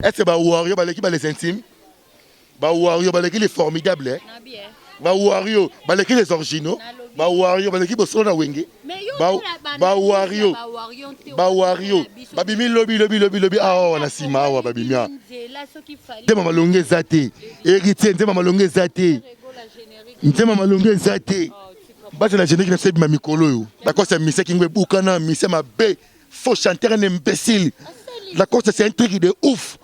Est-ce que ba warrior baleki ba les intimes? Ba warrior baleki les formidables eh? Ba warrior baleki les originaux? Ba warrior baleki bosolo na wenge? Ba ba warrior ba warrior babimi lobi lobi lobi lobi awa na sima awa babimi awa. Nzemba malonga eza te. Héritier nzemba malonga eza te. Nzemba malonga eza te. Base na générique na biso ebima mikolo oyo. Bakosa misia kingo ebukana misia mabe. Faux chanteur, un imbécile. La course, c'est un truc de ouf.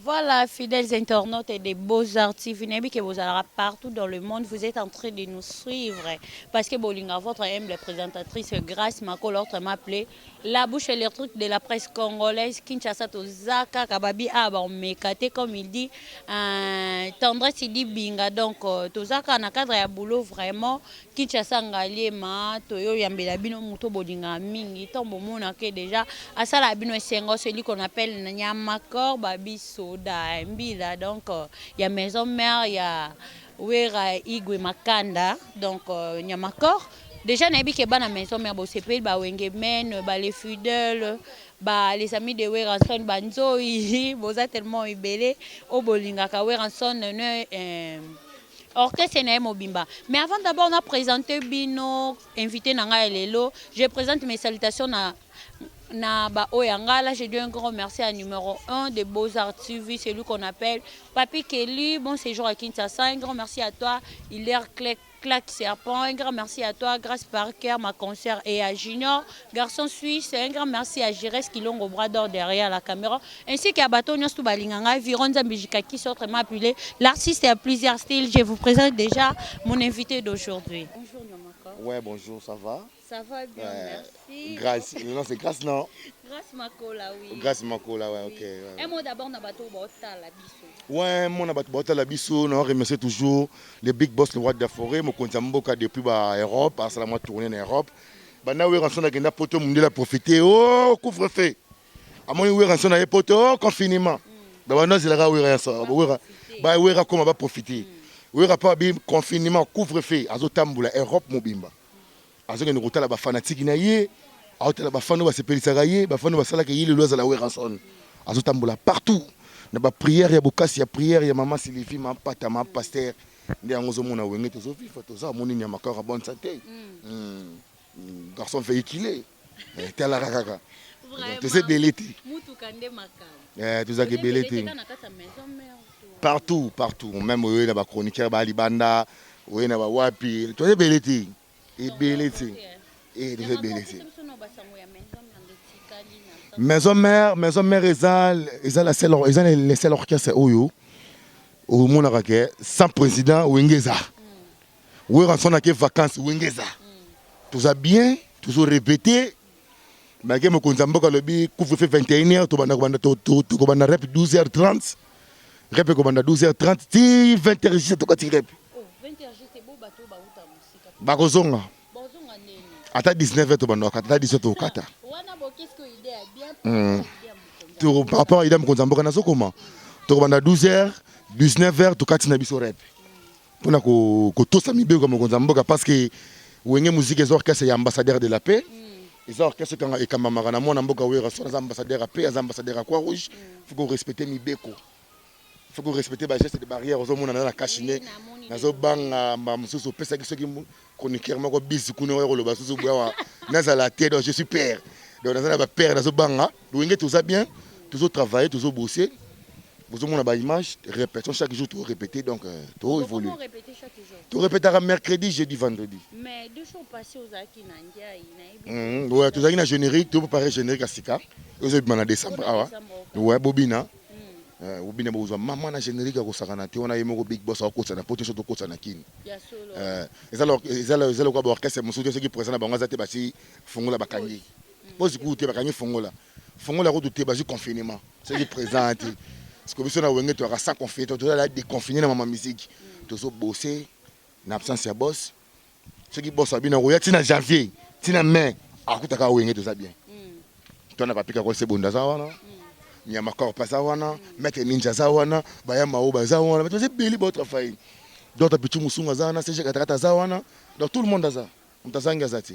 Voilà, fidèles internautes de Beaux-Arts TV, nayebi que bozalaka partout dans le monde, vous êtes en train de nous suivre parce que bolinga votre humble présentatrice Grace Makolo, autrement appelée la bouche électrique de la presse congolaise, Kinshasa toza kaka babi ah ba omeka te comme il dit euh, tendresse il dit binga donc euh, toza kaka na cadre ya boulot vraiment Kinshasa Ngaliema toyo yambela bino moto bolingaka mingi tant bomona ke dejà asala bino esengo celui qu'on appelle Nyamakor babi soda mbila donc ya maison mère ya Wera Igwe Makanda donc Nyamakor dejà nayebi ke bana maison mère bosepeli ba Wenge men ba les fidèles ba les amis de Werrason ba nzoyi boza tellement ebele oyo bolingaka Werrason ne euh, Orchestre na ye mobimba. Mais avant d'abord na presenter bino invité na ngai ya lelo, je présente mes salutations na na ba oyo ya nga là je dis un grand merci à numéro 1 de Beaux-Arts TV, celui qu'on appelle Papy Kelly, bon séjour à Kinshasa, un grand merci à toi, Hilaire Clec Claque Serpent, un grand merci à toi, Grace Parker, ma concert, et à Junior, garçon suisse, un grand merci à Jires Kilongo, bras d'or derrière la caméra, ainsi qu'à bato nyonso tout balinga ngai, Viron Nzambi Jikakis, autrement appelé l'artiste à plusieurs styles. Je vous présente déjà mon invité d'aujourd'hui. Bonjour Nyamaka. Ouais, bonjour, ça va? Ça va bien, ouais. merci. Grâce, non, c'est Grâce, non? Grâce Makola, oui. Grâce Makola, ouais, ok. Ouais. Un mot d'abord, na bato baotala biso. Ouais, mon na bato baotala biso, na remercier toujours le big boss, le roi de la forêt, mokonzi ya mboka depuis ba Europe, asala mwa tournée na Europe. Banda Werrason akenda poto mundele a profiter, oh couvre-feu. Amoni Werrason aye poto, oh confinement. Ba banda zelaka Werrason, Werra, ba Werra koma ba profiter. Werra pa bi confinement, couvre-feu, azotambola Europe mobimba. Azokende kotala ba fanatiques na ye, aotala ba fans oyo basepelisaka ye, ba fans oyo basalaka ye lelo azala Werrason. Azotambola partout na ba prières ya bokasi ya prière ya mama Sylvie, ma Mpata, ma pasteur nde yango ozomona wenge tozo vivre toza omoni nyama kaka bonne santé. Mm. Garçon véhiculé. Eh, talaka kaka. Toza ebele te. Mutuka nde makambo. Eh, tozalaka ebele te. Partout, partout, même oyo na ba chroniqueurs ba libanda, oyo na ba wapi, toza ebele te. Ebele te. Eh, toza ebele te. Maison mère, maison mère eza eza la seule eza le seul orchestre oyo omonaka ke sans président wenge eza. Werrason ake vacances wenge eza. Toza bien, tozo répéter. Malgré mokonzi ya mboka alobi couvre-feu 21h tobanda kobanda tokobanda rep 12h30. Rep ekobanda 12h30 ti 20h juste tokati rep. Bakozonga. Ata 19h tobanda kokata, ata 17h tokokata. Mm. Par rapport à idée mokonzi ya mboka nazokoma. Tokobanda 12h, 19h tokati na biso rep. Pona kotosa mibeko ya mokonzi ya mboka parce que Wenge Musica eza orchestre ya ambassadeur de la paix. Eza orchestre ekanga ekambamaka na mwana mboka Werrason aza ambassadeur ya paix, aza ambassadeur ya Croix Rouge. Faut ko respecter mibeko. Faut ko respecter ba gestes de barrière ozomona naza na cache nez. Nazobanga mbala mosusu opesaki soki chroniqueur moko bise kuna oya koloba susu boye awa nazala te donc je suis père. Donc naza na ba père nazobanga. Wenge toza bien, tozo travailler, tozo bosser. Bozomona ba image, répétition chaque jour to répéter donc euh, to évoluer. To répétaka mercredi, jeudi, vendredi. Mais deux jours passés ozalaki na Ndiaye, nayebi. Mmh, ouais, tozalaki na générique, to préparer générique ya sika. Ozo bima na décembre awa. Ouais, bobina. Mm. Euh, bobina bozwa mama na générique ya kosakana te wana ye moko big boss akokotisa na poto soki tokotisa na kini. Euh, eza eza eza lokola ba orchestre mosusu te soki président na bango aza te basi fongola bakangi. Posi kutu te bakangi fongola. Fongola kutu te bazwi confinement. Soki président te. Parce que biso na Wenge toyaka sans confiner, tozala déconfiné na mama musique. Tozo bosser na absence ya boss. Soki boss abina koya ti na janvier, ti na mai, akutaka Wenge toza bien. Wana Papika Kosebonda aza wana, Nyama Corp aza wana, Maître Ninja aza wana, Baya Mao baza wana, bato baza ebele baotravaille. Dr Pichu Musungu aza wana, CG Katakata aza wana, donc tout le monde aza, moto azangi aza te.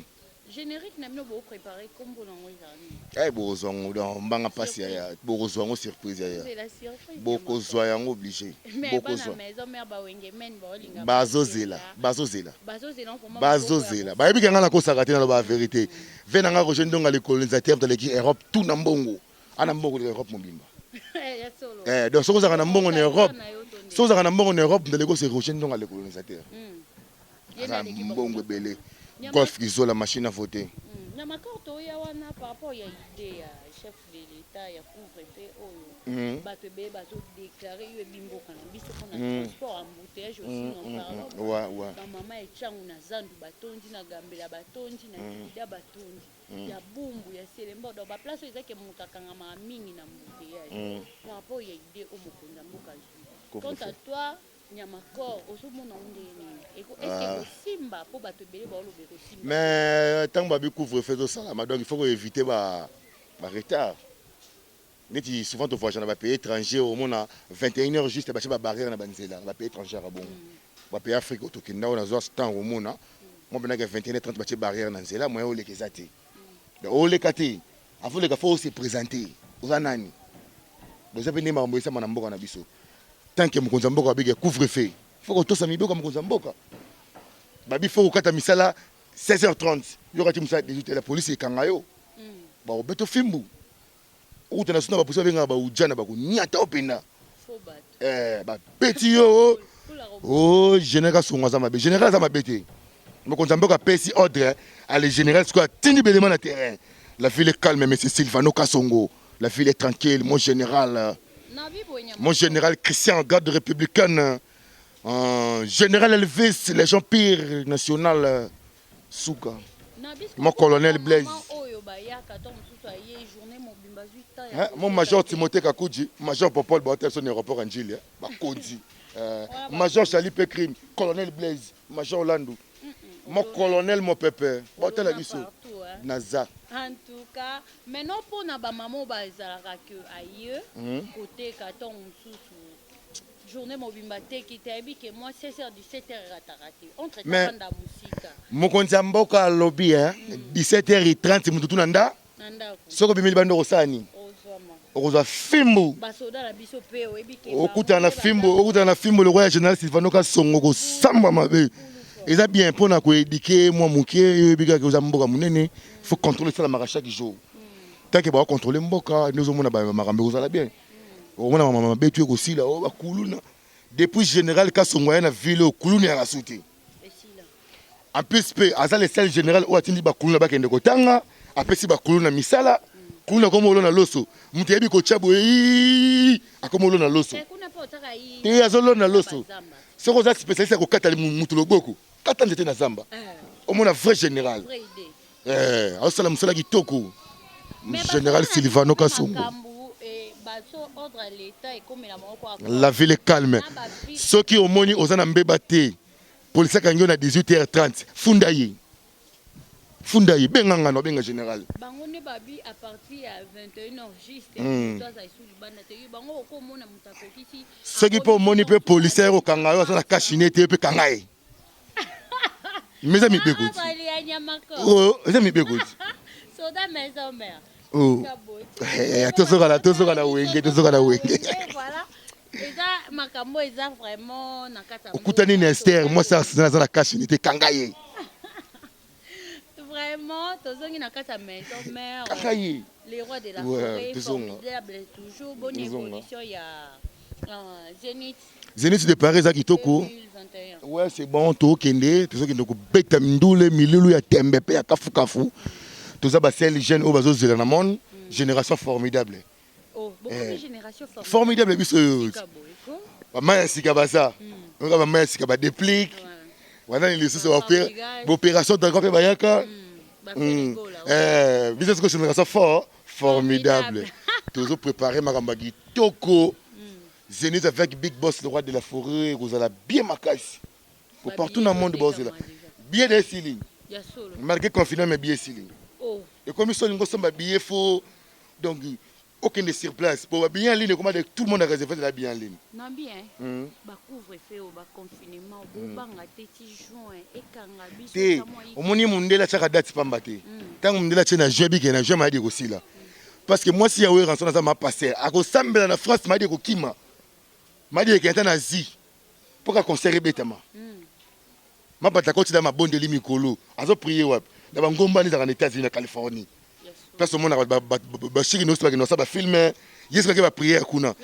Générique na bino boprépare, kombo nango ezala nini? Eh, bokozwa yango donc mbanga mpasi yaya, bokozwa yango surprise yaya. Ozela surprise. Bokozwa yango obligé. Mais bana Bokozwa. Maison Mère, bawenge men baolinga. Bazozela, bazozela. Bazozela vraiment. Bazozela, bayebi ke ngai nakosaka te, naloba ya vérité. Ve na ngai Roger Ndonga, le colonisateur, moto aleki Europe tout na mbongo, ana mbongo koleka Europe mobimba. Ya solo. Eh, donc soki ozalaka na mbongo na Europe, Na yo to nde. soki ozalaka na mbongo na Europe, moto aleki ose Roger Ndonga, le colonisateur. Ye Aza nde aleki bango. mbongo ebele. Golf Kizola, machine à voter. Na makor toya wana par rapport ya idée ya chef de l'État ya couvre-feu oyo, bato ebele bazodéclare yo ebi mboka na biso mpona transport, embouteillage aussi, n'en parlons pas. Bamama etyango na zandu batondi, na Gambela batondi, na Kida batondi, ya Bumbu, ya Selemba, donc baplace oyo ezaki moto akangamaka mingi na embouteillage. Par rapport ya idée oyo mokonzi ya mboka azwi, quant à toi Nyamakor, ozomona ngo ndenge nini? Est-ce ekosimba? Mpo bato ebele baoloba ekosimba. Mais ntango babi couvre-feu ezosalama, donc il faut koéviter ba ba retard. Neti souvent tovoyage na bapays étranger, omona 21 heures juste batie babarrière na banzela. Na bapays étranger ya bongo, bapays Afrique oyo tokenda, oyo nazwa temps komona mo mpenaka, 21 h 30 batie barrière na nzela, moyen oleka eza te. Donc oleka te, avant oleka faut ose présenter, oza nani. Eza mpe nde makambo esama na mboka na biso. Tant que mokonzi ya mboka babiki couvre-feu, faut kotosa mibeko ya mokonzi ya mboka. Babi faut kokata misala 16h30, yokati mosala 18, la police ekanga yo, bakobeta fimbu. Okutana so na bapolisi babengaka bauja na bakoniata o mpenza. Fo bato. Eh, babeti yo. O général Kasongo aza mabe, général aza mabe te. Mokonzi ya mboka apesi ordre, ale général sikoyo atindi belema na terrain. La ville est calme, monsieur Silvano Kasongo, la ville est tranquille, mon général. Na biboye nyama. Mon général Christian, garde républicaine, général Elvis, Légion pire national, Souka. Na biso. Mon colonel Blaise. Mama oyo bayaka to mosusu aye journée mobimba, azwi temps ya Hein, mon koseka major te. Timothée Kakouji, major Popol Baotel, son aéroport en Djili, hein, Bakondi. Major Chali Pekrim, colonel Blaise, major Landou, mon colonel, mon pépé, Baotel Olona Abiso, partout, hein. Naza. En tout cas maintenant, mpona bamama oyo bazalaka ke aye koteka ntongo mosusu, journée mobimba teki te, ayebi ke mwa 16 h 17 h erataka te, entre Mais- tavanda mosika. Mokonzi ya mboka alobi, hein, 17h30 mutu tuna nda. Na ndako. Soki obimeli bando kosala nini? Ozwama. Okozwa fimbu. Basoda na biso mpe oyebi ke Okutana na bango nde fimbu, okutana na fimbu lokola ya général Silvano Kasongo, kosamba mabe. Eza bien mpona koéduquer mwa moke. Oyebi kaka oza mboka monene, faut contrôle esalamaka chaque jour. Tant que bakocontrôle mboka nde ozomona makambo ekozala bien, okomona mama mabe tu ekosila. Oyo bakuluna, depuis général Kasongo aya na ville oyo, kuluna yaka su te. Esila. En plus mpe aza le seul général oyo atindi bakuluna bakende kotanga, apesi bakuluna misala. Kuluna akoma olona loso, moto ayebi kotya boye, akoma olona loso. Eh, kuna mpe otaka yi. Te, azolona loso. Bazamba. Soki oza spécialiste ya kokata mutu loboko, kata nzete na zamba. Eh, Omona vrai général. Vraie idée. Eh, azosala mosala kitoko. Mais Général basoda na Silvano biso mpe Kasongo. makambo, eh, baso ordre ya l'État ekomela bango kwa. La ville est calme. Na bavi- Soki omoni oza na mbeba te, polisi akangi yo na 18h30, funda ye, funda ye, benga ngano, benga général. Bango nde babi à partir ya 21 h juste, moto aza esu libanda te. Yo bango okomona moto akokisi. Soki mpe omoni mpe policier aye kokanga yo, aza na cache-nez te, mpe kanga ye. Mais eza mibeko ti. Azali ya nyamako. Oh, eza mibeko ti. Soda Maison Mère. Oh. Eh, tozoka na wenge, tozoka na wenge. Voilà, eza makambo eza vraiment na kati ya Okutani na mboka. Ester, mwasi arsenal, aza na cache-nez te, kanga ye. Vraiment, tozongi na kati ya Maison Mère. Kanga ye. Les rois de la Ouais, forêt. tozonga. Formidable toujours, bonne Tozonga. évolution ya Zénith. Zénith de Paris eza kitoko. 2021. Ouais, c'est bon, tokende, tozokende kobeta mindule, milulu ya tembe mpe ya kafukafu. Toza basele jeune oyo bazozela na monde, génération formidable. Oh, bokomi. Eh. Génération formidable. Formidable biso oyo. Sika boye ko. Bama ya sika baza oyoka, bama ya sika badeplique. Wanani lisusu? Ba Baopération d'accord mpe bayaka. Baferegola. Eh, biso siko génération fort formidable, tozoprépare makambo ya kitoko. Zénith avec Big Boss, le roi de la forêt, ekozala bien makasi po partout na monde baozela billet de esili. Ya solo. Malgré confinement, mais billet esili. Oh. Ekomi so olingi osomba billet, faut Donc okende sur place po ba billet en ligne ekoma de tout le monde a réservé la billet en ligne. Na bien ba couvre feu oyo ba confinement bobanga te ti juin ekanga biso te. Omoni mundele atiaka date pamba te. Ntango mundele atie na juin, bike na juin mayadi ekosila, parce que mwasi ya Werrason aza ma pasteur, akosambela na France, mayadi ekokima, mayadi ekende ata na Asie mpo ka concert ebetama. Mapata akotila mabondeli mikolo azoprier wapi? Na bangomba nde ezalaka na États-Unis, na Californie, place omonaka bashiki nyonso bakende kosala bafilm. Ye soki ake baprière kuna,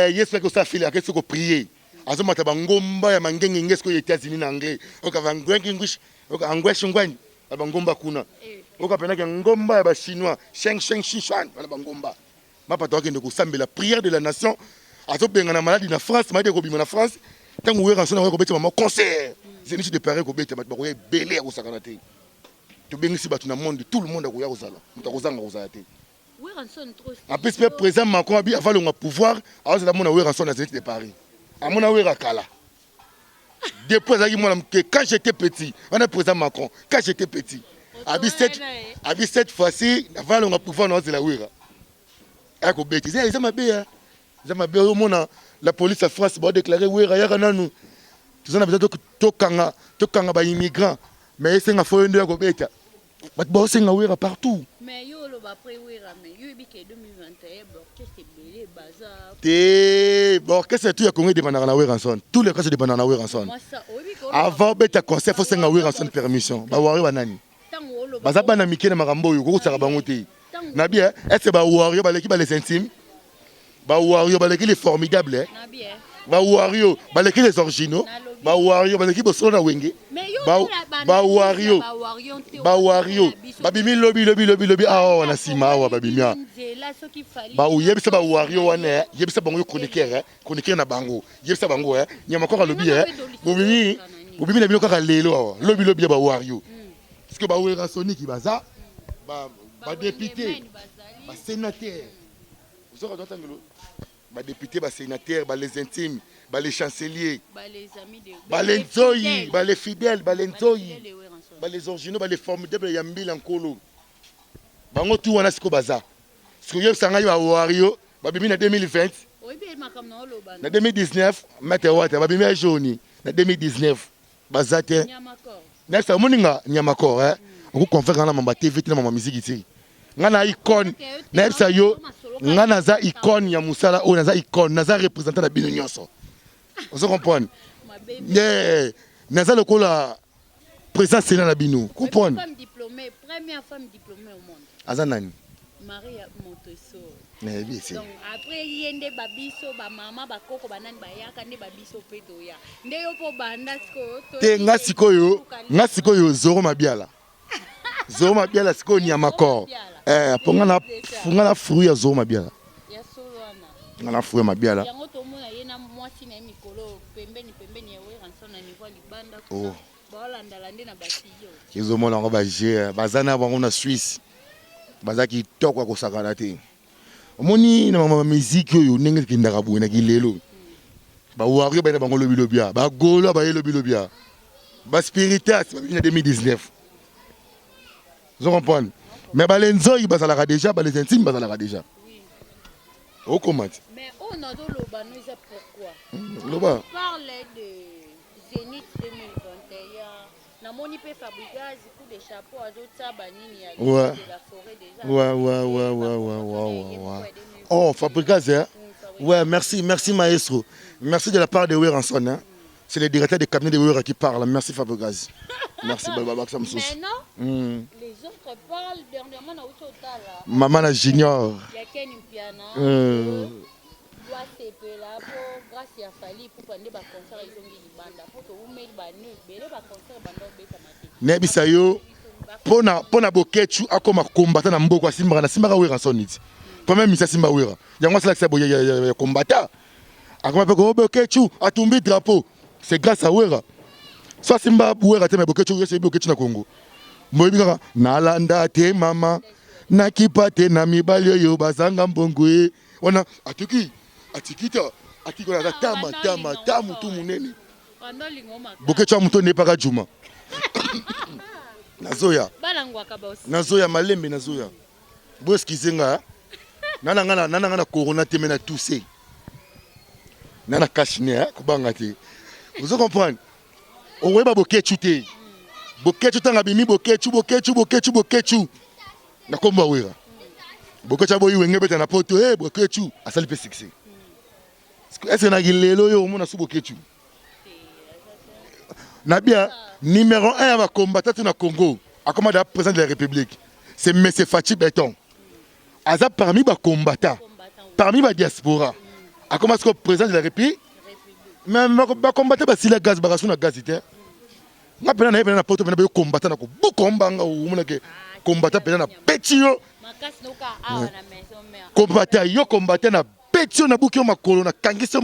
ye soki ake kosala film, ake soki koprier, azomata bangomba ya mangengenge. Sikoyo États-Unis na anglais oka bangwengingush, oka angweshingwen na bangomba kuna, oka penake ngomba ya bachinois sheng sheng shishan wana bangomba. Mapata akende kosambela prière de la nation, azobengana maladi na France, maladi ekobima na France. Ntango Werrason akoki kobeta mama concert Zénith de Paris, kobeta, bato bakoya ebele ya kosakana te. Tobengisi bato na monde, tout le monde akoya kozala, moto akozanga kozala te. En plus mpe président Macron abi avalonga pouvoir, azala mona Werrason na Zénith de Paris. Amona Wera kala, depuis azalaki mwana moke. Quand j'étais petit wana, président Macron, quand j'étais petit, abi cette fois-ci avalonga pouvoir na ozela Wera akobeta. Eza mabe ya eza mabe. Omona la police ya France baodéclarer Wera yaka nanu, toza na besoin tokanga baimmigrant, mais esenga fo yo nde ya kobeta. Bato baosenga Wera partout. Mais yo oloba après Wera, mais yo yebi ke 2021 baorchestre ebele baza. Te, baorchestre tout ya Congo edépendaka na Werrason. Tous les orchestres dépendaka na Werrason. Avant obeta concert, fo senga Werrason permission. Bawarrior banani baza bana mike na makambo oyo, kokosaka bango te na bien. Est ce bawarrior baleki bales intimes? Bawarrior baleki les formidables? Bawarrior baleki les originaux? Bawarrior baleki bosolo na Wenge? Bawarrior, bawarrior babimi lobi lobi lobi lobi awa na nsima awa babimi awa. Yebisa bawarrior wana, yebisa bango, yo chroniqueur, chroniqueur na bango, yebisa bango nyama kaka alobi bobimi, bobimi na bino kaka lelo awa, lobi lobi ya bawarrior, parce que bawerrasoniki baza badéputé, basénateur, ozoka totangelo badéputé, basénateur, bales intimes, bales chancelier, balenzoi, bales fidèles, balenzoi, bales originaux, bales formidables ya mbila nkolo, bango tu wana. Sikoyo baza sikoyo, yebisa ngai, bawarrior babimi na 2020, na 2019, maître Wata babimi ya jauni na 2019, baza te. Nayebisa omoninga nyamakor okoconfere nga na mamba TV te, na mama miziki te. Nga na icône, nayebisa yo, nga naza icône ya mosala oyo, naza icône, naza représentant na bino nyonso, ozo comprendre? Yeah. Naza lokola président sénat na bino, comprendre? Aza nani? Maria Montessori. Nayebi ese. Donc après ye nde babiso bamama, bakoko, banani bayaka nde babiso mpe toya nde yo mpo banda sikoyo. Te, nga sikoyo Zoro Mabiala, Zoro Mabiala sikoyo nyamakor, eh, mpo nga na fruit ya Zoro Mabiala. Ya solo wana. Nga na fruit ya Mabiala. Yango tomona ye na mwasi na ye mikolo pembeni pembeni ya Werrason na niveau ya libanda. Oh. Baolandala nde na basiyo. Ezomona yango baje baza na bango na Suisse, baza kitoko ya kosakana te. Omoni na mama miziki oyo ndenge ekendaka boye na kilelo, bawarrior baye na bango lobilobi a bagolo baye lobilobi a baspiritas babimi na 2019, ozo comprendre? Mais balenzoi bazalaka déjà, bales intimes bazalaka déjà, okoma ti. Mais oyo nazoloba no eza pourquoi? Loba. Parle de Zénith 2021, namoni mpe Fabrigaz, coup de chapeau, azotia banini ya de la forêt déjà. Ouais. Oh, Fabrigaz, hein? Ouais, merci, merci maestro. Merci de la part de Werrason, hein? C'est le directeur de cabinet de Wera qui parle. Merci Fabrigaz. Merci, Baba Samsous. Maintenant, les autres parlent dernièrement na uti otala. Maman la Junior. Ya Ken Mpiana. Basepela mpo grâce ya Fally Ipupa nde baconcert ezongi libanda, mpo toumeli banu ebele baconcert banda obetama te. Nayebisa yo, mpona Bokechu akoma kombata na mboka, asimbaka nasimbaka Werrason niti première misi asimba Wera, yango asalakisa boye ya kombata, akoma mpe ko Bokechu atumbi drapeau, c'est grâce à Wera. So asimba Wera te, me Bokechu yesi Bokechu na Congo moyebi kaka nalanda te, mama nakipa te na mibali oyo bazanga mbongo ye wana atiki atiki te, atiki wana aza tama tama ta motu monene. Bokechu ya moto ndepaka juma. Nazoya. Nazoya malembe nazoya. Bo excuse nga. Nana nga nana nga na corona te mais na tousser. Nana cache nez kobanga te. Vous comprenez? Okoyeba Boketshu te. Boketshu tanga bimi Boketshu Boketshu Boketshu Boketshu. Na kombo ya Wera. Boketshu aboyi wenge beta na poto eh Boketshu asali pe succès. Est-ce que na lelo yo omona su Boketshu? Na bien numéro 1 ya ba combattants na Congo akoma da président de la République. C'est monsieur Fatshi Béton. Aza parmi ba combattants, parmi ba diaspora. Akoma siko président de la République. Mais ba combattants ba sila gaz ba na gaz te. Nga pena na ye pena na poto pena ba combattant na ko buka mbanga omona ke combattant pena na beti yo. Combattant yo combattant na beti yo na buki yo makolo na kangisi yo.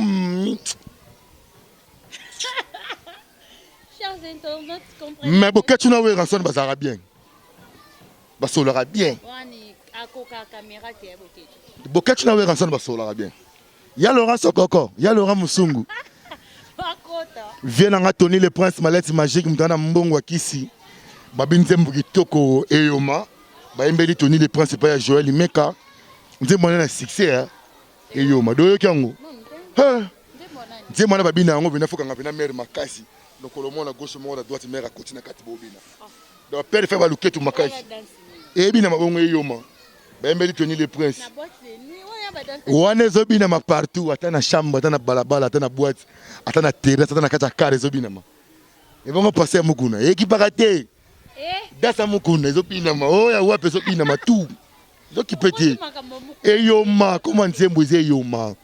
Mais Boketshu na Werrason bazalaka bien. Basololaka bien. Boketshu na Werrason basololaka bien. Ya Laurent Sokoko, ya Laurent Musungu. Vieux na nga Tony le Prince Malette Magique moto na mbongo ya kisi. Babi nzembo kitoko eyoma. Bayembeli Tony le Prince epai ya Joël Imeka. Nzembo wana na succès hein. Eyoma. Doyoki yango. Nzembo wana babina yango pena fokanga pena mère makasi. Lokolo moko na gauche moko na droite mère akoti na kati bobina. Donc père fait baluketu makasi. Eyebina mabongo eyoma. Bayembeli Tony le Prince. Wana ezobinama partout, ata na chambre, ata na balabala, ata na boîte, ata na terrasse, ata na kati ya car ezobinama. Ebongo passé ya Mukuna ekipaka te. Dasa Mukuna ezobinama, oyo ya wapi ezobinama tout. Ezokipe te. Eyoma, koma nzembo eza eyoma.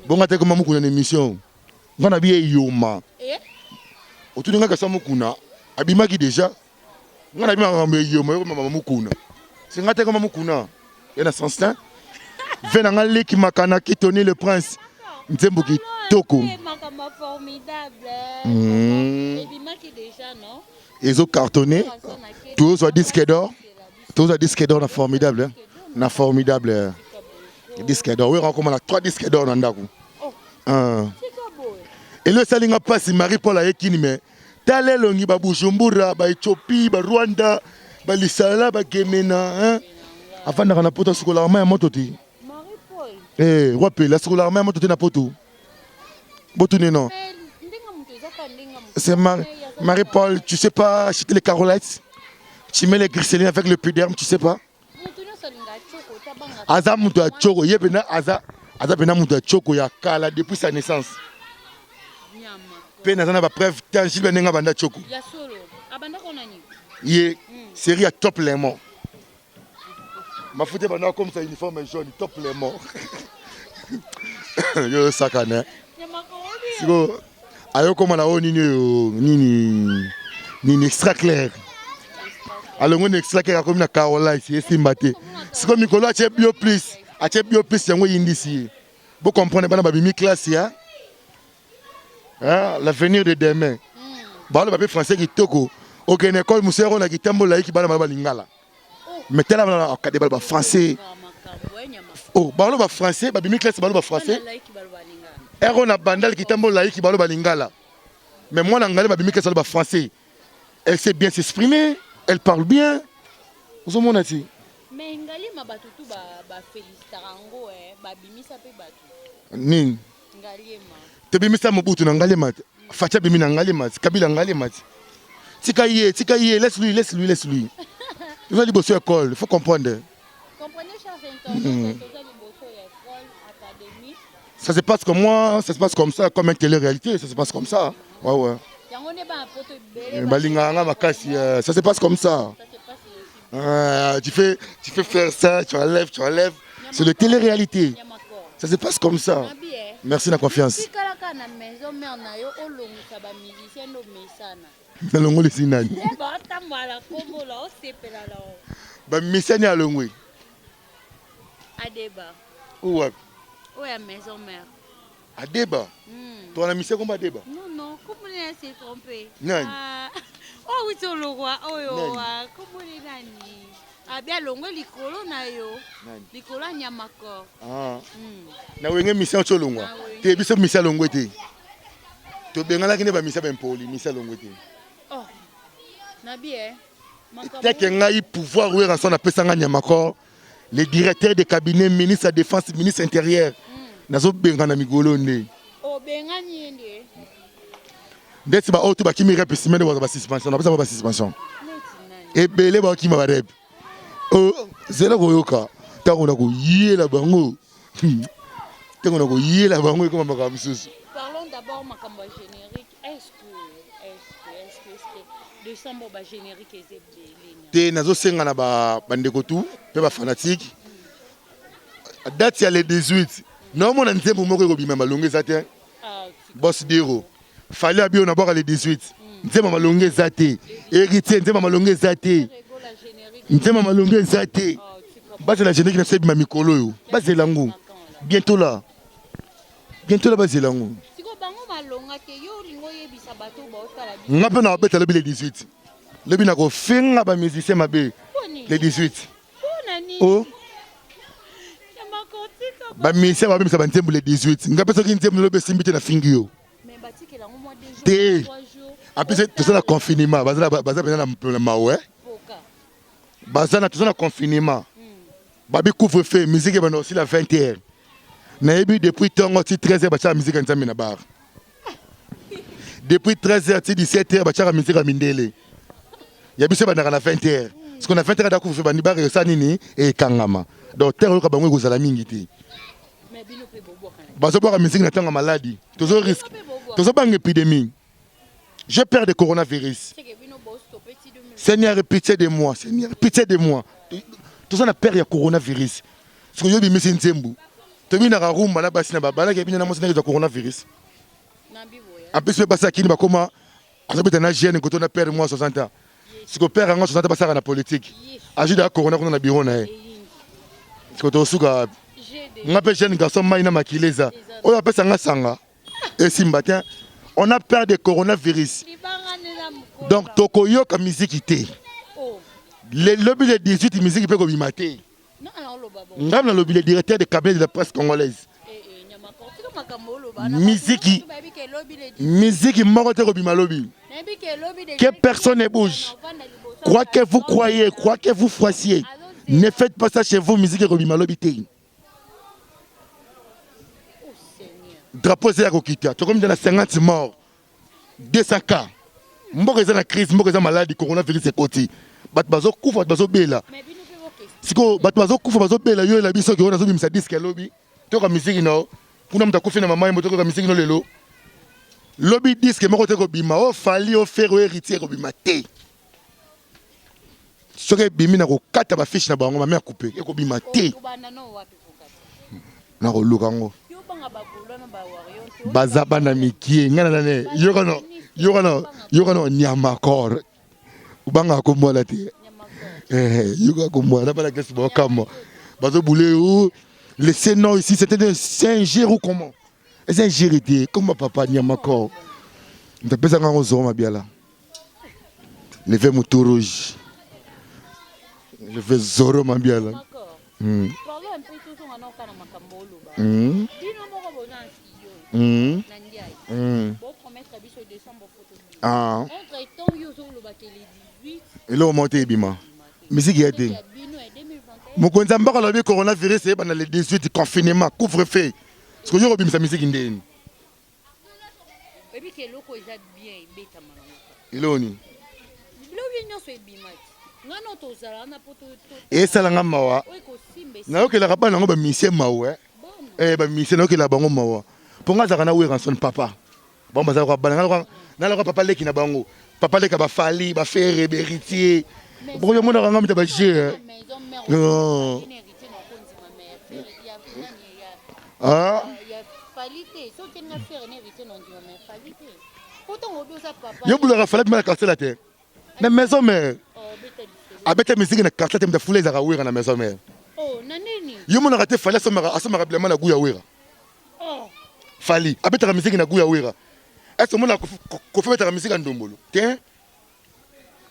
Bonga te koma Mukuna na émission. Nga na bi eyoma. Otuni nga kasa Mukuna abimaki déjà. Nga na bi makambo eyoma yo mama Mukuna. C'est nga te koma Mukuna. Ya na sens hein. Ve na nga leki makana ki Tony le Prince. Nzembo kitoko. Ezo cartonné. Tozwa disque d'or. Tozwa disque d'or na formidable. Hein? Na formidable. Disque d'or. Oui, on na 3 disques d'or na ndako. Ah. Elo esali nga pasi Marie Paul ayekini mais tala elongi ba Bujumbura, ba Ethiopie, ba Rwanda, ba Lisala, ba Gemena, hein? Afandaka na poto asukolaka mai ya moto te. Eh, roi Pele asukolaka mai ya moto te na poto. Botune non. C'est Marie Paul, tu sais pas acheter les carolettes? Tu mets les glycérine avec le puderme, tu sais pas? Aza moto ya tchoko, ye pena aza aza pena moto ya tchoko ya kala depuis sa naissance. Pe naza na ba preuve tangible ndenge abanda tchoko. Ye série ya top lemon. Mafuta ebanda comme ça uniforme jaune top lemon. Yo sakana. Siko ayo koma na oyo nini oyo nini nini extra clair. Alongo na extra clair akomi na Carolice esimba te. Siko mikolo atie bio plus, atie bio plus yango eyindisi ye. Bo comprendre bana babimi classe ya hein, l'avenir de demain. Balo bape français kitoko. Okende école musero na kitambo laiki bana bana lingala. Mais tala bana akade balo ba français. Oh, balo ba français, babimi classe balo ba français. Ero na bandal kitambo laiki balo ba lingala. Mais moi na ngale babimi classe balo ba français. Elle sait bien s'exprimer, elle parle bien. Ozomona ti. Mais Ngalema bato tu ba ba felicitaka yango eh, babimisa pe bato. Nini? Ngalema. Tobimisa Mobutu na Ngalema te. Fatshi abimi na Ngalema te. Kabila Ngalema te. Tika ye, tika ye, laisse lui, laisse lui, laisse lui. Toza liboso ya école, il faut comprendre. Comprenez chers internautes, toza liboso ya école, académie. Ça se passe comme moi, ça se passe comme ça, comme une télé-réalité, ça se passe comme ça. Ouais, ouais. Yango nde bana poto ebele. Balingaka nga makasi, ça se passe comme ça. Ça se passe aussi. Tu fais faire ça, tu enlèves, tu enlèves. C'est le télé-réalité. Ça se passe comme ça. Merci la confiance. Tikalaka na maison mère na yo olongisa ba musicien ndo mesana. Nalongolisi nani? Batambola kombola osepela na Ba musicien alongwe. Adeba. Ou wapi? Oyo ya maison mère. Adeba. Toi na musicien komba Adeba? Non non, comment on s'est trompé? Nani? Ah, oh oui tolongwa oyo kombo nani? Abi alongwe likolo na yo. Likolo ya nyamakor. Ah. Na wenge mission tolongwa. Te biso mission alongwe te. Tobenganaki nde ba mission bempoli, mission alongwe te. Oh. Nabi eh. Teke ngai pouvoir Werrason apesa ngai Nyamakor, le directeur de cabinet, ministre ya défense, ministre intérieur. Nazobengana migolo nde. Obengani ye nde. Ndeti ba oyo to bakimi rep sima nde bazwa ba suspension, napesa bango ba suspension. Ebele bakima ba rep. Oh, zela koyoka ntango na koyela bango ntango na koyela bango ekoma makambo mosusu. Parlons d'abord makambo ya générique. Est-ce que est-ce que est-ce que est-ce que décembre ba générique eza ebele? Te, nazosenga na bandeko tu mpe bafanatike, date ya le 18 naomona nzembo moko ekobima, malongo eza te. Boss Dero Fally abi oyo nabwaka le 18, nzembo malongo eza te. Héritier, nzembo malongo eza te, nzembo malongo eza te. Bazela générique na biso ebima mikolo oyo, bazela yango bientôt là, bientôt là, bazela yango. Nga mpe na babeta lobi le 18, lobi na kofinga bamusicien mabe le 18. O bamusicien babimisa banzembo le 18, nga mpe soki nzembo lobi esimbi te, nafingi yo te. Apesi toza na confinement, baza mpenza na mawe, baza na toza na confinement, babi couvre feu, musique ebanda osila 20 heures. Nayebi depuis ntongo ti 13 heures batiaka musique ya Nzambe na bar, depuis 13 heures ti 17 heures batiaka musique ya mindele. Ya biso ebandaka na 20 heures, parce que na 20 heures ada couvre feu, bandi bar esala nini, ekangama. Donc terre oyoka bango ekozala mingi te. Bazobwaka musique na ntango ya maladi, tozo risque, tozobanga épidémie. J'ai peur de coronavirus. Seigneur, pitié de moi. Seigneur, pitié de moi. Toza na peur ya coronavirus. Soki yo bimisi nzembo, tobinaka rumba na basi na babalaki ebina na mwasi ndenge ya coronavirus. En plus mpe basi akini bakoma azobeta na jeune koto na père moi 60 ans. Siko père yango 60 ans basaka na politique. Ajuda ya corona kuna na bureau na ye. Siko tosuka nga mpe jeune garçon mai na makili eza oyo apesa nga sanga esimba te. On a peur de coronavirus, donc tokoyoka miziki te lobi le 18, miziki mpe kobima te. Ngai nalobi, le directeur de cabinet de la presse congolaise, miziki, miziki moko te kobima lobi. Que personne ne bouge, quoi que vous croyez, quoi que vous fassiez, ne faites pas ça chez vous. Miziki ekobima lobi te. Drapeau eza ya kokita, tokomi na 50 mort, 200 cas, mboka eza na crise, mboka eza maladi, coronavirus ekoti, bato bazokufa, bato bazobela. Sikoyo bato bazokufa, bazobela, yo elabi soki oyo nazobimisa disque lobi, toyoka misiki no kuna, moto akufi na mama ye, moto toyoka misiki no lelo. Lobi disque moko te kobima, o Fally, o Ferre, o Héritier, ekobima te. Soki ebimi, na kokata bafiche na bango, mame akupe, ekobima te. Na koluka yango, baza bana mikie. Ngai na nane yokano, yokano, yokano. Nyamakor obangaka komwala te, yoka komwala na bana klase baokamwa, bazobule o laissez non ici, c'était un Saint-Gir ou comment, eza ingérité te. Comme papa Nyamakor, moto apesanga yango, Zoro Mabiala, leve motu rouge, leve Zoro Mabiala. Ah. Eloko moko te ebima, misiki ya te. Mokonzi ya mboka alobi coronavirus eyebana le 18, confinement, couvre feu. Soki yo kobimisa misiki ndeni? Oyebi ke eloko eza bien ebetama nango. Eloko nini? Biloko nyonso ebimaki nga no tozala wana po esalanga mawa. Nayokelaka bana yango bamisie mawa, bamisie, nayokelaka bango mawa mpo nga azalaka na Werrason papa. Bango bazalaka bana, nalaka papa leki na bango, papa leka baFally, baFerre, baHéritier. Bokoki omonaka nga mita baje. Non, ah. Yo bulaka Fally bima na Quartier te, na Maison Mère abeta misiki na Quartier te. Mutu afula ezalaka Wera na Maison Mère. Yo monaka te, Fally asomaka bilamba na gu ya Wera. Fally abetaka misiki na gu ya Wera. Ese omonaka Kofi abetaka misiki ya ndombolo te?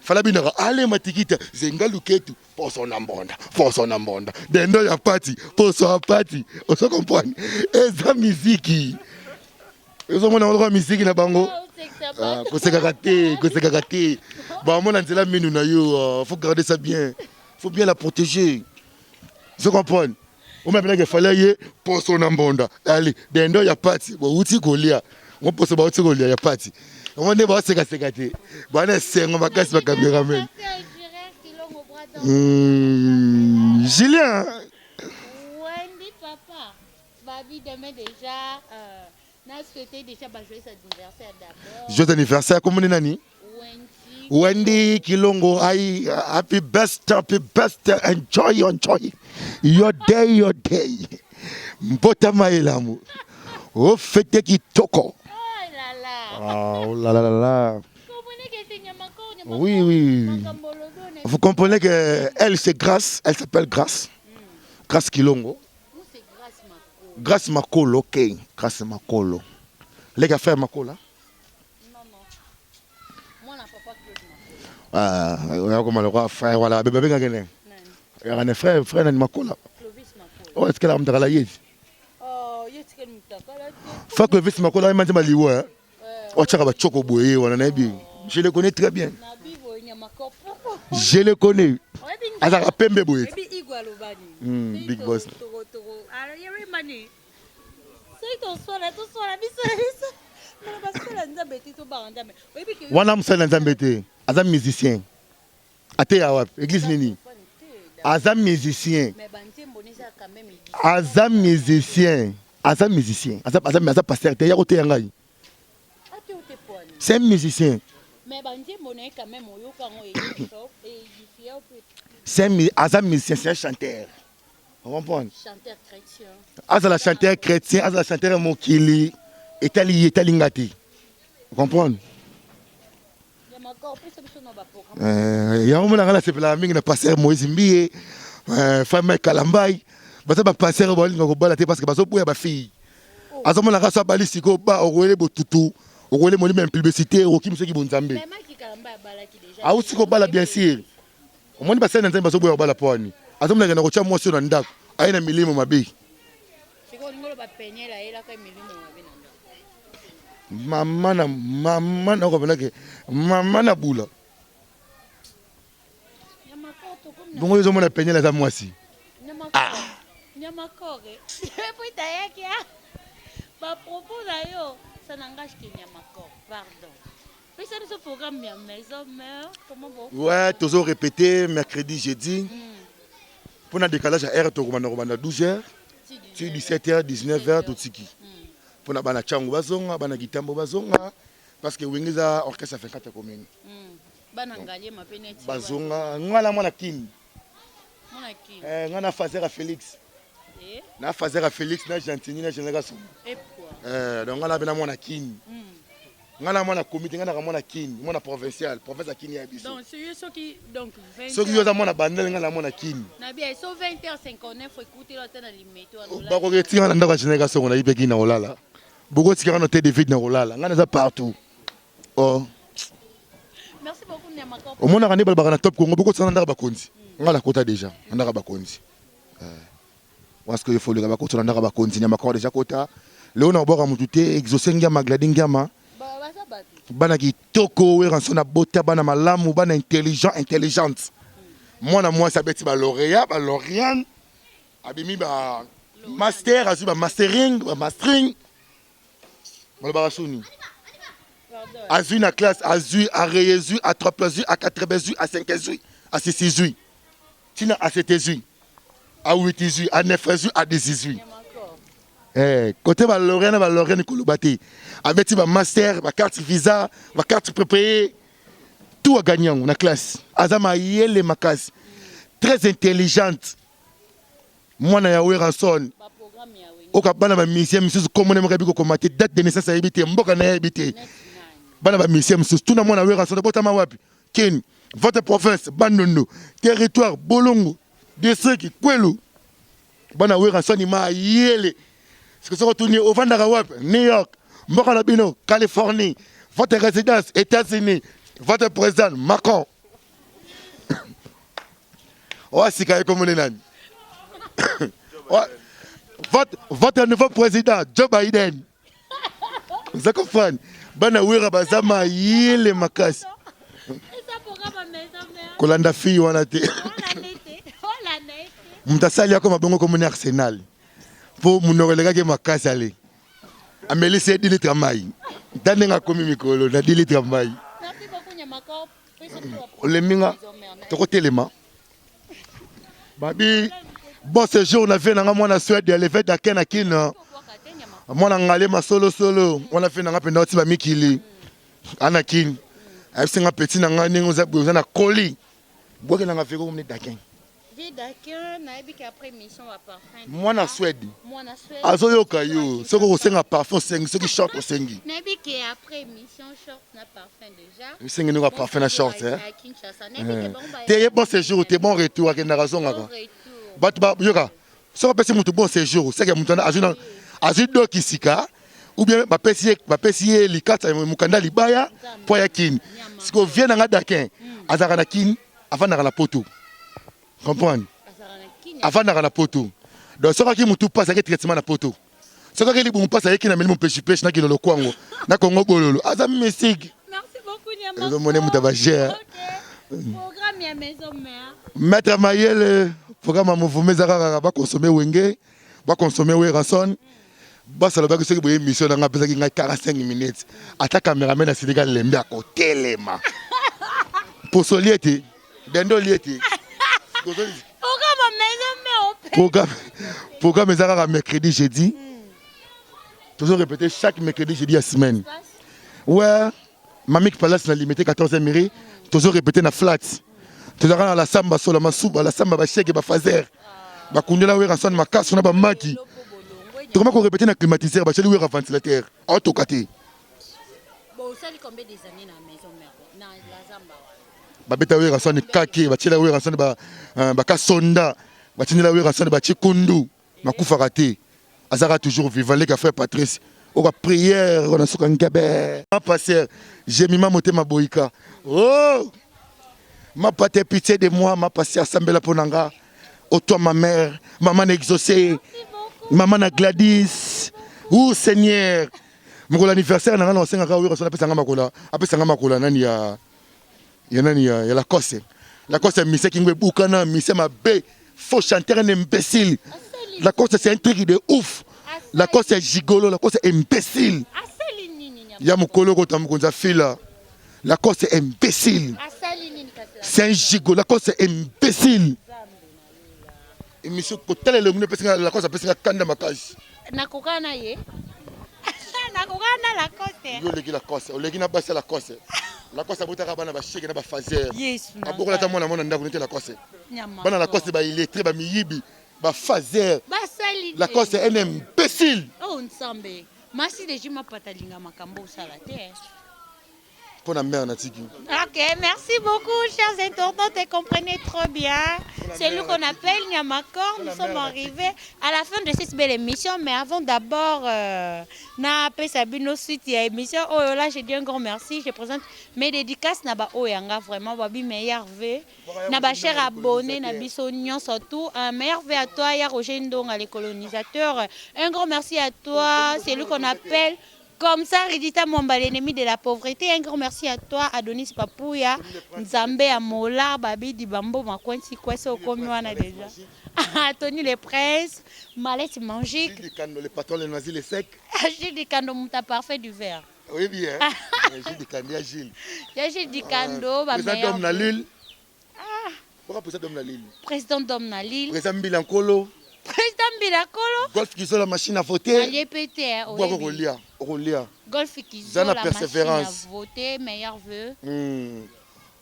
Fally abinaka ale matikita zenga luketu poso na mbonda, poso na mbonda, dendo ya pati, poso ya pati. Ozo comprendre, eza miziki, ezomona lokola miziki na bango. Kosekaka te, kosekaka te. Bamona nzela minu na yo, euh, faut garder ça bien. Faut bien la protéger. Vous comprenez? Omabelaki efale ye poso na mbonda ali dendo ya pati bowuti kolia ngo poso bawuti kolia ya pati yango nde baosekaseka te bana esengo makasi ba cameraman Julien Wendy papa Babi demain déjà euh, na souhaité déjà ba joyeux anniversaire d'abord. Joyeux anniversaire komoni nani? Wendy. Wendy Kilongo ai happy best happy best enjoy enjoy your day your day. Mbotama elamu. Ofete kitoko. Oh là là. Ah, oh là là là là. Comprenez que c'est Nyamakor, Nyamakor. Oui, oui. Makambo olobi, on est- Vous comprenez que elle c'est Grâce, elle s'appelle Grâce. Grâce Kilongo. Nous, c'est Grâce Makolo. Grâce Makolo, ok. Grâce Makolo. Les gars, frère Makolo. Non, non. Moi, na papa Claude Makolo. Ah, on a le roi frère, voilà. Bébé, bébé, bébé, Nani? bébé, frère, frère, nani Makola. Clovis Makolo. Oh, est-ce qu'elle a un ye? Oh, ye tikeli mutakala te. Frère Clovis Makola, il m'a dit, Maliwa. Oh, tchaka, ba choko boye, voilà, nayebi. Je le connais très bien. Na bibo Nyamakor. Pourquoi? Je le connais. Oyebi Azaka pembe boye. Oyebi Igwe aloba nini? Big boss. Toko toko. Alors yebi mani. Soki toswala toswala biso na biso. Mana basala Nzambe te tobanga Nzambe. Oyebi ke Wana mosali na Nzambe te. Aza musicien. Ateya wapi? Église nini? Aza musicien. Mais banzembo neza quand même Aza musicien. Aza musicien. Aza aza aza pasteur te ya koteya ngai. ate ote poani. C'est un musicien. Mais banzembo na ye quand même oyoka yango édifie mpe C'est un aza musicien, c'est un chanteur. On comprend? Chanteur chrétien. Azala chanteur chrétien, azala chanteur mokili, etali ye etali nga te. Comprendre? Nyamakor pesa biso na baprogramme. Yango mona nga nasepelaka mingi na pasteur Moïse Mbiye, frère Mike Kalambai, baza ba pasteur balinga kobala te parce que bazoboya ba fille. Azomona nga so abali sikoyo ba okoyele botutu, okoyele molimo ya publicité, okoki soki bonzambe. Mais Mike Kalamba abalaki déjà. Auti kobala bien sûr. Omoni basali na Nzambe bazoboya kobala po wani. Azomonaka na kotia mwasi oyo na ndako, aye na milimo mabe. Sikoyo olingi oloba Peniel ayelaka ye milimo mabe na ndako. Mama na mama na okobelake mama na bula. Nyamakor tokomi na Bongo ozomona Peniel aza mwasi. Nyamakor. Nyamakor. Po itayaki ah. Ba propos na yo ça n'engage que Nyamakor. Pardon. Pesa biso programme ya maison mère comment bon. Ouais, toujours répété mercredi, jeudi. Pour na décalage à heure tokobanda kobanda 12h, ti 17h, 19h totiki. Pour na bana chango bazonga, bana gitambo bazonga parce que Wenge eza orchestre ya 24 commune. Bana Ngaliema pe neti Bazonga nga na mwana Kin. Mwana Kin. Eh nga na Fazer Félix. Eh? Na Fazer Félix na Gentini na Général Songo. Et quoi? Eh donc nga na bena mwana Kin. Nga na mwana comité, nga na mwana Kin, mwana provincial, province ya Kin ya biso. Donc c'est soki donc 20 Soki yo za mwana bandele nga na mwana Kin. Na bien so 20h59 écoutez la tena limete wana. Bakoki tika na ndako ya Général Songo na yipeki na kolala. Bokotika na te David na kolala. Nga naza partout. Oh. Merci beaucoup Nyamakor. Omonaka nde balobaka na Top Congo bokotika na ndako bakonzi. Nga nakota déjà na ndako bakonzi. Parce que il faut le bakota na ndako bakonzi Nyamakor déjà kota. Leo na obwaka mutu te exaucé ngiama Glady ngiama. Baza bato. Bana kitoko Werrason na bota bana malamu bana intelligent intelligente. Mwana mwasi abeti ba lauréat ba lauréat abimi ba master azwi ba mastering ba mastering balobaka soni. Azwi na classe azwi areyezwi a 3 azwi a 4 azwi a 5 azwi a 6 azwi tina a 7 azwi a 8 azwi a 9 azwi a 10 azwi. Eh, côté ba lauréat na ba lauréat koloba te. Abeti ba master, ba carte visa, ba carte prépayée, tout a gagné na classe. Aza mayele makasi. Très intelligente. Mwana ya Werrason. Ba programme ya Wenge. Oka bana ba musicien misusu komona moko biko komate date de naissance ayebi te, mboka na yebi te. Bana ba musicien misusu tuna mwana Werrason botama wapi? Kin, votre province Bandundu, territoire Bolongo, district Kwelu. Bana Werrason mayele. Siko soko tuni ovandaka wapi? New York, mboka na bino Californie, votre résidence États-Unis, votre président Macron. Oa sika ekomone nani? Votre nouveau président Joe Biden. Vous comprenez? Bana Wera baza mayele makasi. Kolanda fille wana te. Moto asali akoma bongo komoni Arsenal mpo monoko elekaki makasi. Ale amelisi ye 10 litre ya mai, ta ndenge akomi mikolo na 10 litre ya mai. Olembi nga, tokotelema. Babi bon séjour na vie nanga, mwana Swede ya leve dake na Kine, mwana Ngalema solosolo wana vie nanga mpenza oti bamikili ana Kine. Ayebisi nga petit na ngai ndenge oza boye, oza na koli bwakelanga veko komne dakin. Mwana Swede azoyoka yo soki okosenga parfum, osengi soki short osengi. Esengi ndenge parfum na short te. Ye bon séjour te, bon retour. Akendaka, azongaka. Bato bayoka soki apesi motu bon séjour, seke motu wana azwi doki sika ou bien bapesi ye likata, mokanda, libaya mpo aya Kini. Sikoyo vie nanga dakin azalaka na Kini, avandaka na Poto, comprendre? Avandaka na Poto, donc soki aki motu mpasi, ayaki traitement na Poto. Soki aki libumu mpasi, ayeki na melimo mpeshipeshe na kilolo kwango na Kongo bololo, aza mystique. Ezomone moto abagere maître Mayele. Programme ya mouvement eza kaka bakonsome Wenge, bakonsome Werrason. Basalobaki soki boye émission nanga apesaki ngai 45 minutes, ata cameraman asilika lembe akotelema poso lie te, dendo lie te. Programme eza kaka mercredi, jeudi, tozo répéter chaque mercredi, jeudi ya semaine. Ouais, Mamik Palace na Limité 14e mairie, tozo répéter na flat. Tozalaka na la samba sola masuba, la samba basheke bafaser bakundela Werrason makaso na bamaki. Tokoma korépéter na climatiseur, batieli Wera ventilateur, aotoka te. Bosali combien des années na maison mère, na la zamba wana? Babeta Werrason kake, batiela Werrason bakasonda, batindela Werrason batie kundu, makufaka te, azalaka toujours vivant. Leka frère Patrice oka prière wana suka ngebe pasteur Jemima motema boyika. Oh ma pate, pitié de moi, ma pasteur asambela mpo na nga. Oh toi ma mère, maman na Exaucé, maman na Gladys, oh Seigneur. Mokolo anniversaire na nga na osengaka Werrason apesanga makolo, apesanga makolo nani ya nani ya Lacoste. Lacoste ya mise kingo ebukana, mise mabe, faux chanteur, un imbécile. Lacoste, c'est un truc de ouf. Lacoste est gigolo, Lacoste est imbécile. Asali nini? Ya mokolo kota mokonzi afila. Lacoste est imbécile. Asali nini kasi? C'est un gigolo, Lacoste est imbécile. Émission kotala elongi epesinga Lacoste, apesinga kanda makasi. Nakoka na ye, nakoka na Lacoste. Yo oleki Lacoste, oleki na basi ya Lacoste. Lacoste abotaka bana basheke na bafaser. Yesu. Abokola ata mwana mwana ndako nete Lacoste. Bana Lacoste baillettré, bamiyibi, bafaser. Basali. Lacoste un imbécile. Oh Nzambe, masi deji mapata alinga makambo osala te. Mpo na mare natiki. Ok, merci beaucoup, chers internautes, et comprenez trop bien. C'est lui qu'on appelle Nyamakor. Nous sommes arrivés à la fin de cette belle émission. Mais avant d'abord, na pesa bino suite ya émission. Oh là, je dis un grand merci. Je présente mes dédicaces na ba oyanga vraiment babi meilleur V. Na ba cher abonné na biso nyonso tout. Un meilleur V à toi, ya Roger Ndonga, les colonisateurs. Un grand merci à toi, c'est lui qu'on appelle comme ça, Ridita Mwamba, l'ennemi de la pauvreté. Un grand merci à toi, Adonis Papouya, Nzambe Amola, Babi Dibambo, Makwensi, Kwese, Okomi wana déjà. Tony le Prince, Malette Magique. Gilles Dikando, le patron, le noisy, le sec. Gilles Dikando, Mouta parfait du verre. Oui, bien. Gilles Dikando, ya Gilles. Ya Gilles Dikando, ba Président d'homme na Lille. Ah. Pourquoi président d'homme na Lille? Président d'homme na Lille. Président Mbila Nkolo. Président Mbila Nkolo. Golf Kizola, machine à voter. Allié PT. Bwako kolia, okolia. Golf Kizola, machine persévérance. À voter, meilleur vœu.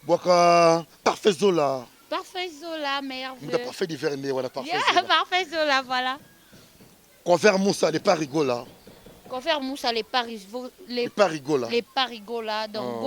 Bwaka Parfait Zola. Parfait Zola, meilleur vœu. Parfait d'hiver né, voilà, parfait. Yeah, Zola. Parfait Zola, voilà. Convert Moussa, les Parigola. Convert Moussa, les Parigola. Les Parigola, donc. Oh.